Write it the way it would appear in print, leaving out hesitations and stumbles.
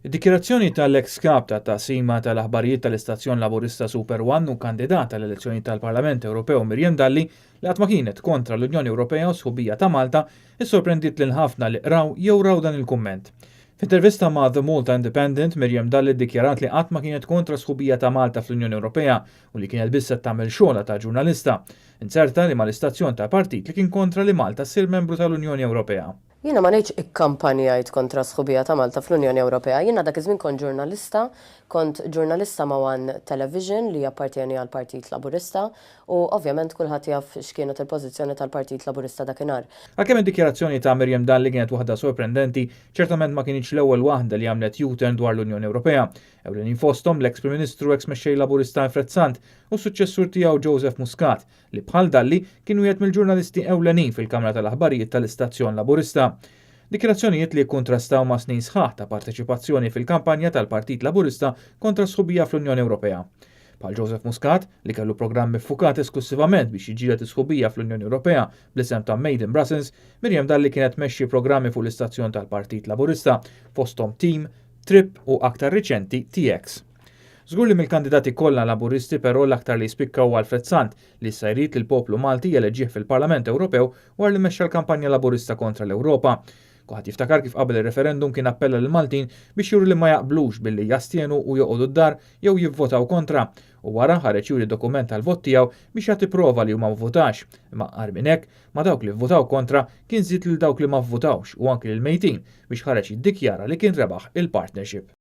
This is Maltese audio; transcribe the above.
Id-dikjarazzjoni tal-eks kap ta' taqsima tal-aħbarijiet tal-istazzjon Laburista Super One u kandidat għall-elezzjoni tal-Parlament Ewropew Miriam Dalli li qatt ma kienet kontra l-Unjoni Ewropea u sħubija ta' Malta issorprendiet lil ħafna li qraw jew raw dan il-kumment. F'intervista ma' The Malta Independent, Miriam Dalli ddikjarat li qatt ma kienet kontra sħubija ta' Malta fl-Unjoni Ewropea u li kienet biss qed tagħmel xogħla ta' ġurnalista. Inzerta li mal-istazzjon ta' partit li kien kontra li Malta ssir membru tal-Unjoni Ewropea. Jiena ma ngħidx ikkampanjajt kontra sħubija ta' Malta fl-Unjoni Ewropea. Jiena dak iż-żmien kont ġurnalista, kont ġurnalista ma' One Television li jappartjeni għal Partit Laburista u ovvjament kulħadd jaf x'kienet il-pożizzjoni tal-Partit Laburista dakinhar. Għalkemm id-dikjarazzjoni ta' Miriam Dalli kienet waħda sorprendenti, ċertament ma kinitx l-ewwel waħda li għamlet U-turn dwar l-Unjoni Ewropea. Ewlenin fosthom l-eks Prim Ministru, eks Mexxej Laburista Alfred Sant u s-suċċessur tiegħu Joseph Muscat, li bħal Dalli kien wieħed mill-ġurnalisti ewlenin fil-Kamra tal-Aħbarijiet tal-Istazzjon Laburista. Dikjarazzjonijiet li kkontrastaw ma' snin sħaħ ta' parteċipazzjoni fil-kampanja tal-Partit Laburista kontra sħubija fl-Unjoni Ewropea. Bħal Joseph Muscat, li kellu programm iffukat esklussivament biex jiġġieled is-sħubija fl-Unjoni Ewropea bl-isem ta' Made in Brussels, Miriam Dalli kienet tmexxi programmi fuq l-istazzjon tal-Partit Laburista, fosthom Team, Trip u aktar riċenti TX. Żgur li mill-kandidati kollha Laburisti però l-aktar li jispikka huwa Alfred Sant, li issa jrid li l-poplu Malti jeleġġih fil-Parlament Ewropew wara li mexxa l-kampanja Laburista kontra l-Ewropa. Kulħadd jiftakar kif qabel ir-referendum kien appella lill-Maltin biex juru li ma jaqblux billi jastjenu u joqogħdu d-dar jew jivvotaw kontra, u wara ħareġ juri dokument tal-vot tiegħu biex jagħti prova li hu ma vvutax. Imma agħar minn hekk, ma' dawk li vvutaw kontra kien żied lil dawk li ma vvutawx u anki lill-mejtin biex ħareġ jiddikjara li kien rebaħ il-partnership.